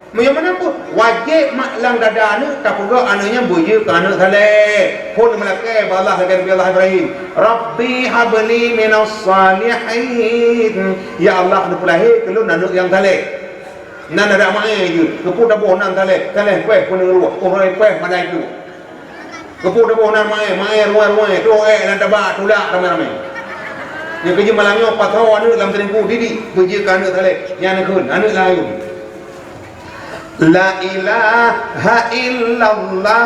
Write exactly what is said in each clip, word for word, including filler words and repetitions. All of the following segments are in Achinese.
Meunyoe meunan pun, wajéb mak lam dada aneuk tapeugah aneuk nyan beujeuet keu aneuk saleh. Phon meulakée bak Allah lagée Nabi Allah Ibrahim, "Rabbi habli minas salihin." Ya Allah, neupeulahé keu lôn aneuk nyang saleh. Nan ada maé jeuet, keupeue taboh nan saleh, saleh péh peuneuk ruwah, uroe péh mandai tu. Keupeue taboh nan maé, maé ruwai-ruwai, troh ék lam taba, tulak ramé-ramé. Nyang keujeuet malam nyoe pasoe aneuk lam teungku didik, beujeuet keu aneuk saleh, nyan kheun aneuk layum. La ilaha illallah,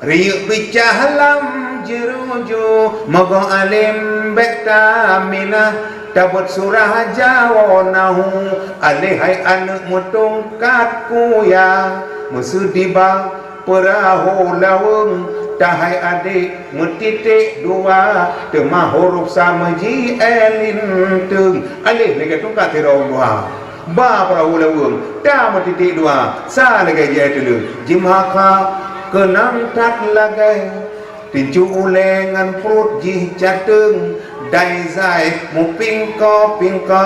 riyeuk picah lam jeurujue, mogoh além bék taminah, tabeuet surah jawoe nahu, aléh hai aneuk meutungkat kuya, meuseudi ba peurahô laweueng, tahai adék meutiték dua, teuma huruf sa meuji é linteung, aléh lagée tungkat sidroe dua. Ba peurahô laweueng, ta meutiték dua, sa lagée jai teuleu, jimeuhakha keunong that lagée. Tincu ulée ngon pruet jih cateueng, dai zai mupingko-pingko,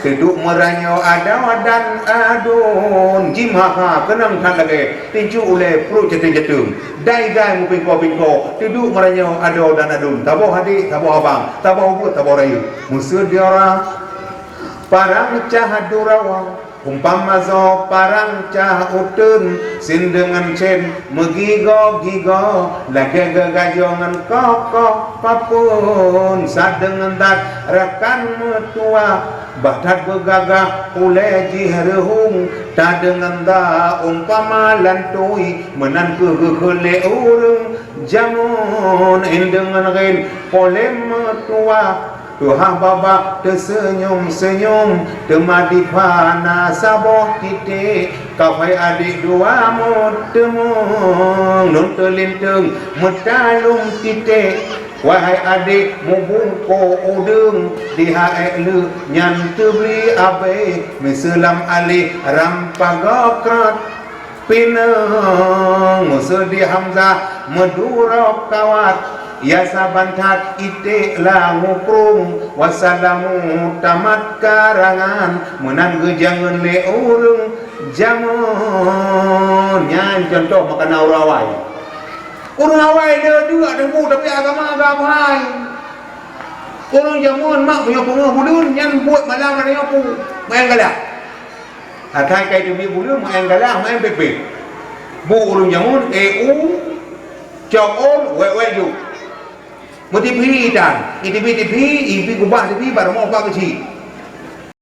teuduek meuranyoe adoe dan aduen, jimeuhakha keunong that lagée. Tincu ulée pruet cateueng-cateueng, dai zai mupingko-pingko, teuduek meuranyoe adoe dan aduen, saboh adék, saboh abang, saboh ubeut, saboh rayeuk. Meuseudi ora parang cah durawa, umpama zoe parang cah uteuen, sien deungon sien meugigoe-gigoe, lagée geugajoe ngon kokoh papeuen, sadeungon that rakan meutuwah, bah that beugagah ulée jih reuhung, tadeungon that umpama lantui, meunan kheueh geukheun lé ureuëng jameun, indeungon rén polém meutuwah. Tuha babah teuseunyum-seunyum, teuma dipat na saboh titék, kafai adék dua meuteumong, nun teulinteung meutalum titék. Wahai adék mubungkôh udeueng, di ha ék leuek nyan teubri abée, miseue lam aléh ram pagoe krot. Pineung meuseudi Hamzah meudurok kawat, ya saban that iték lam muprung, wasalamu tamat karangan, meunan geujangeun lé ureuëng jameun. Nyan cuntoh makanan ureuëng awai. Ureuëng awai le duek deungon tapi agama agama hai. Ureuëng jameun mak meunyoe peungeuh buleuen nyan buet malam ada nyoe pu main galak. Akai kai teubiet buleuen main galak, main pépé. Bu ureuëng jameun, eu, cok ôn, wék-wék ju. Meutipi tan, itipi-tipi, ipi kubah tipi, baroe moh bak keuci.